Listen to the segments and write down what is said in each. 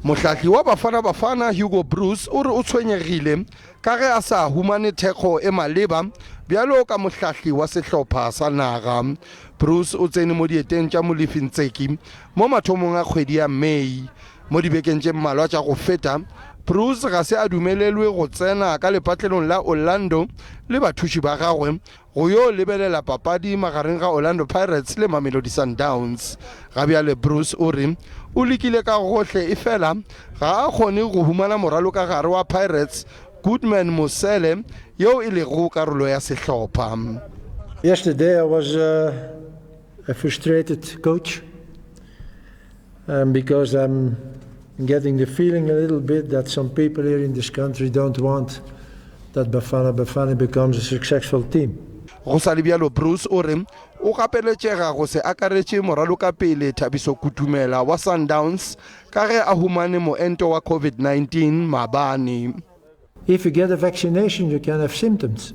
Mohlahli wa Bafana Bafana Hugo Broos o re o tshwenyegile ka ge a sa humane thekgo e maleba bjalo ka mohlahli wa sehlopha sa naga. Broos o tsene mo dieteng tša Molefi Ntseki mo mathomong a kgwedi ya May. Mo dibekeng tše mmalwa tša go feta, Broos ga se a dumelelwe go tsena ka lepatlelong la Orlando le bathuši ba gagwe go yo lebelela papadi magareng ga Orlando Pirates le Mamelodi Sundowns. Ga bjale Broos o re o lekile ka gohle efela ga a kgone go humana moralokagare wa Pirates Goodman Mosele yeo e lego karolo ya sehlopha. Yesterday I was a frustrated coach because I'm getting the feeling a little bit that some people here in this country don't want that Bafana Bafana becomes a successful team. Go sa le bjalo, Broos o re o gapeletšega go se akaretše moralokapele Thabiso Kutumela wa Sundowns ka ge a humane moento wa COVID-19 maabane. If you get a vaccination you can have symptoms.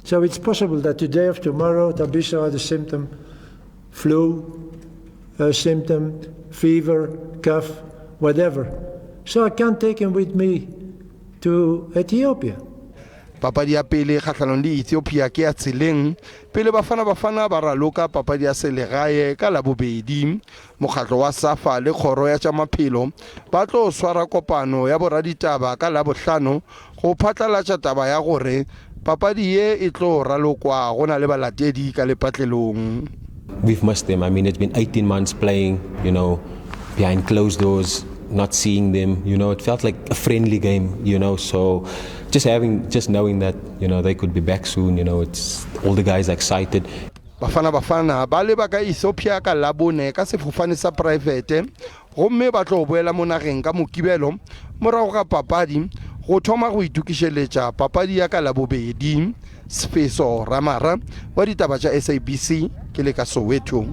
So it's possible that today or tomorrow Thabiso had a symptom, flu, a symptom, fever, cough, whatever. So I can't take him with me to Ethiopia. Papadi ya pele kgahlanong le Ethiopia ke ya tseleng pele Bafana Bafana ba raloka papadi ya selegae ka Labobedi. Mokgatlo wa SAFA le Kgoro ya tša Maphelo ba tlo swara kopano ya boraditaba ka Labohlano go phatlalatša taba ya gore papadi ye e tlo ralokwa go na le balatedi ka lepatlelong. We've missed them. I mean, it's been 18 months playing, you know, behind closed doors, not seeing them. You know, it felt like a friendly game, you know. So just having, just knowing that, you know, they could be back soon, you know, it's all the guys are excited. Bafana Bafana ba leba ka Ethiopia ka Labone ka sefofane sa praefete gomme ba tlo boela mo nageng ka Mokibelo morago ga papadi go thoma go itokišeletša papadi ya ka Labobedi. Sfeso Ramara wa ditaba tša SABC ke le ka Soweto.